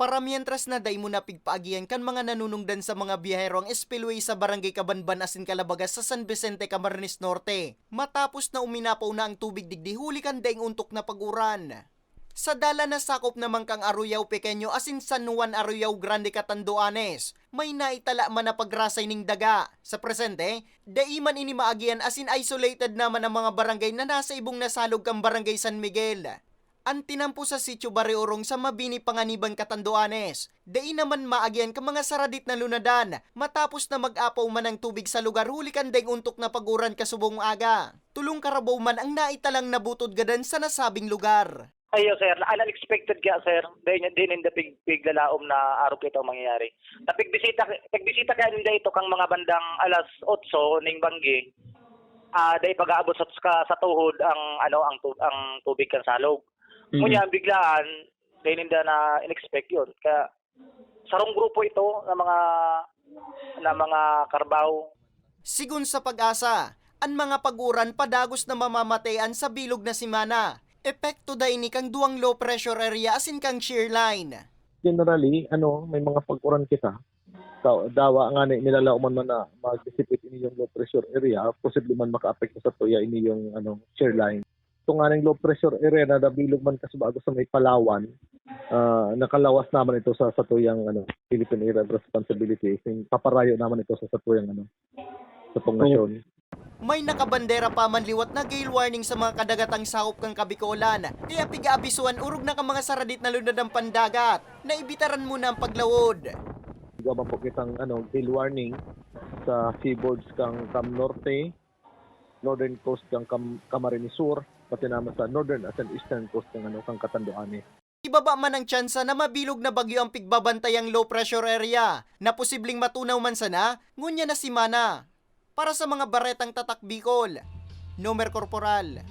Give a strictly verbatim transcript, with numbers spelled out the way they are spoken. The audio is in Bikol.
Para mientras na dai mo na pigpaagihan kan mga nanunungdan sa mga biyahero ang spillway sa Barangay Kabanban asin Calabagas sa San Vicente, Camarines Norte, matapos na uminapaw na ang tubig digdi huli kan daing ontok na pag-uran. Sa dalan na sakop naman kan Arroyao Pequeño asin San Juan Arroyao Grande, Catanduanes, may naitala man na pagrasay ning daga. Sa presente, dai man ini maagihan asin isolated naman ang mga barangay na nasa ibong na salog kan Barangay San Miguel. An tinampo sa Sitio Barrio Orong sa Mabini, Panganiban, Catanduanes, dai naman maagihan kan mga saradit na lunadan matapos na mag-apaw man ang tubig sa lugar huli kan daing ontok na pag-uran kasubong aga. Tolong karabaw man ang naitalang nabutod gadan sa nasabing lugar. Ayo, sir. Unexpected kaya, sir. Dai niya, di ninda pig-, piglalaom na arog ito mangyayari. Napigbisita, nagbisita kaya ninda ito kang mga bandang alas otso ning banggi. Ah, dai pag-aabot sa, sa, sa tuhod ang, ano, ang tu-, ang tubig kan salog. Mm. Ngunyan, biglaan, dai ninda na in-expect yun. Kaya, sarong grupo ito na mga, na mga karbaw. Sigon sa PAGASA, an mga pag-uran padagos na mamamatean sa bilog na semana. Epekto da ini kan duwang low pressure area asin kan shear line. Generally, ano, may mga pag-uran kita. Dawa ngani, nilalaoman man na mag-dissipate ini yung low pressure area, posible man makaapekto sa tuya ini yung, ano, shear line. Itong aning low pressure area na nabilog man kasubago sa may Palawan, ah, nakalawas naman ito sa satuyang, ano, Philippine Area of Responsibility. Paparayo naman ito sa satuyang, ano, sa pong nasyon. May nakabandera pa man liwat na gale warning sa mga kadagatang sakop kan Kabikolan, kaya pig-aabisuhan orog na kan mga saradit na lunadan pandagat na ibitaran muna ang paglawod. Igwa man po kitang, ano, gale warning sa seaboards kang Cam Norte, northern coast kang Cam-, Camarines Sur, pati naman sa northern at eastern coast kang, ano, kang Catanduanes. Ibaba man ang tsansa na mabilog na bagyo ang pigbabantayang low pressure area na posibleng matunaw man sana ngunyan na semana. Para sa mga baretang Tatak Bicol, Nomer Corporal.